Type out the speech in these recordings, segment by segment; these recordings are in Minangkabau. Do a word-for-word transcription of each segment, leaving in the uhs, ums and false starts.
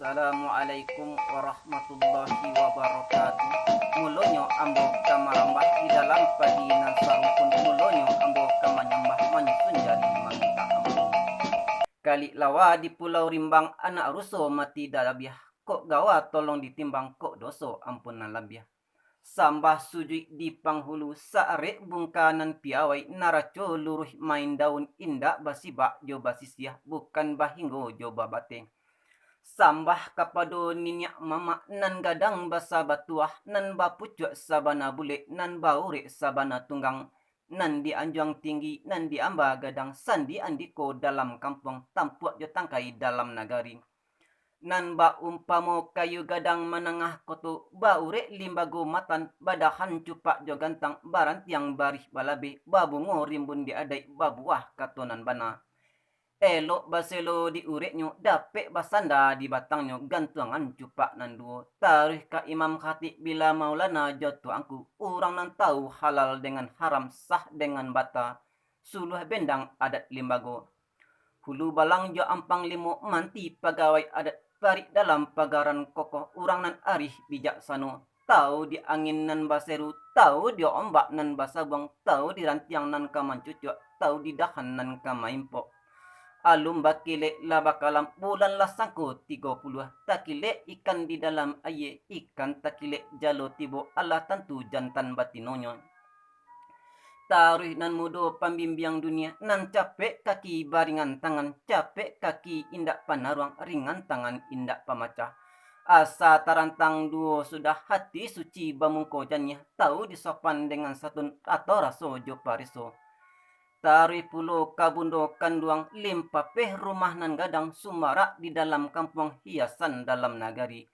Assalamualaikum warahmatullahi wabarakatuh. Mulonyo ambo ka marambah di dalam padi nan sarumpun. Mulonyo ambo ka manyambah manyusun jari mamintak ampun. Kalik lawa di Pulau Rimbang, anak ruso mati dalabiah. Kok gawa tolong ditimbang, kok doso ampun nan labiah. Sambah sujuik di panghulu, saarek bungka nan piawai, naraco luruih main daun, indak basibak jo basisiah, bukan bahinggo jo babateh. Sambah kapado niniak mamak, nan gadang basa batuah, nan bapucuak sabana bulek, nan baurek sabana tunggang, nan di anjuang tinggi, nan di amba gadang, sandi andiko dalam kampuang, tampuak jo tangkai dalam nagari. Nan baumpamo kayu gadang manangah koto, baurek limbago matan, badahan cupak jo gantang, barantiang barih balabeh, babungo rimbun di adaik, babuah kato nan bana. Elok baselo di ureknyo, dapek basanda di batangnyo, gantuangan cupak nan duo. Taruih ka imam khatib bila maulana jo tuangku, urang nan tahu halal dengan haram, sah dengan bata, suluah bendang adat limbago. Hulu balang jo ampang limo, manti pagawai adat, parik dalam pagaran kokoh, urang nan arih bijaksano, tahu di angin nan baseru, tahu di ombak nan basabuang, tahu di rantiang nan ka mancucuak, tahu di dahan nan ka maimpok. Alun bakilek lah bakalam, bulan lah sangko tigo puluah, takilek ikan di dalam aia, ikan takilek jalo tibo, alah tantu jantan batinonyo. Taruih nan mudo pambimbiang dunia, nan capek kaki baringan tangan, capek kaki indak panaruang, ringan tangan indak pamacah. Asa tarantang duo sudah, hati suci bamungko janiah, tahu disopan dengan satun, atau raso jo pareso. Taruih pulo ka bundo kanduang, limpapeh rumah nan gadang, sumarak di dalam kampuang, hiasan dalam nagari.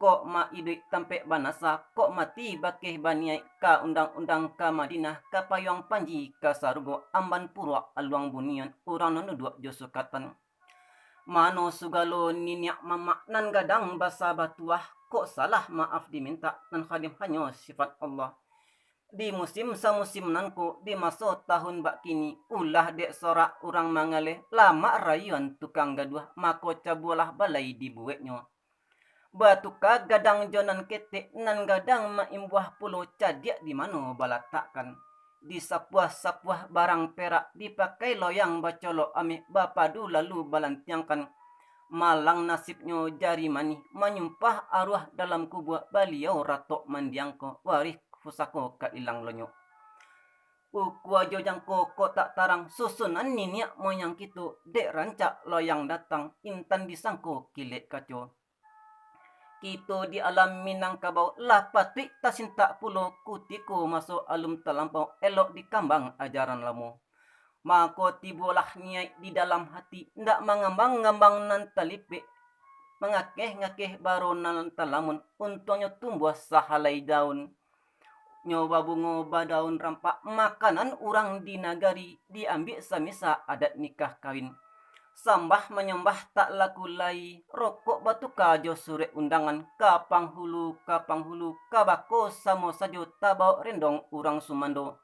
Kok ma-iduik tampek banasa, kok mati bakeh baniaik, ka undang-undang ka Madinah, ka payuang panji ka sarugo, amban puruak aluang bunian, urang nan duduak jo sukatan. Mano sugalo niniak mamak, nan gadang basa batuah, kok salah maaf dimintak, nan khadim hanyo sifat Allah. Di musim samusim nangko, di maso tahun bak kini, ulah dek sorak urang mangaleh, lamak rayuan tukang gaduah, mako cabualah balai dibueknyo. Batuka gadang jo nan ketek, nan gadang maimbuah pulo, cadiak di mano balatakkan. Disapuah-sapuah barang perak, dipakai loyang bacolok ameh, bapadu lalu balantiangkan. Malang nasibnyo jari manih, manyumpah aruah dalam kubua, baliau ratok mandiangko, warih pusako ka ilang lonyok. Ukua jo jangko kok tak tarang, susunan niniak moyang kito, dek rancak loyang datang, intan disangko kilek kaco. Kito di alam Minangkabau, lah patuik tasintak pulo, kutiko maso alun talampau, elok dikambang ajaran lamo. Mako tibolah niaik di dalam hati, ndak mangambang-ngambang nan talipek, mangakeh-ngakeh baro nan talamun, untuangnyo tumbuah sahalai daun. Nyo babungo badaun rampak, makanan urang di nagari, diambiak samisa adat nikah kawin. Sambah manyambah tak laku lai, rokok batuka jo surek undangan, ka panghulu, ka panghulu, ka bako samo sajo, tabawok rendong urang sumando.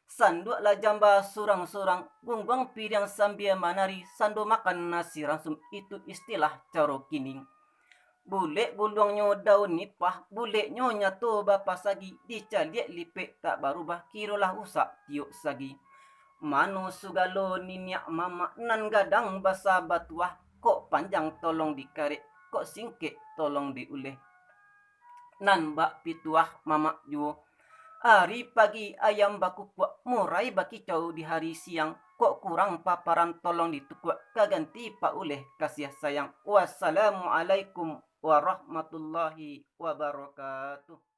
Sanduak lah jamba surang-surang, gungguang piriang sambia manari, sando makan nasi ransum, itu istilah caro kini. Bulek buluangnyo daun nipah, buleknyo nyato bapasagi, dicaliak lipek tak barubah, kirolah usak tiok sagi. Mano sugalo niniak mamak, nan gadang basa batuah, kok panjang tolong dikarek, kok singkek tolong diuleh. Nan bak pituah mamak juo, ari pagi ayam bakukuak, murai bakicau di hari siang, kok kurang paparan tolong ditukuak, ka ganti pauleh kasiah sayang. Wassalamualaikum warahmatullahi wabarakatuh.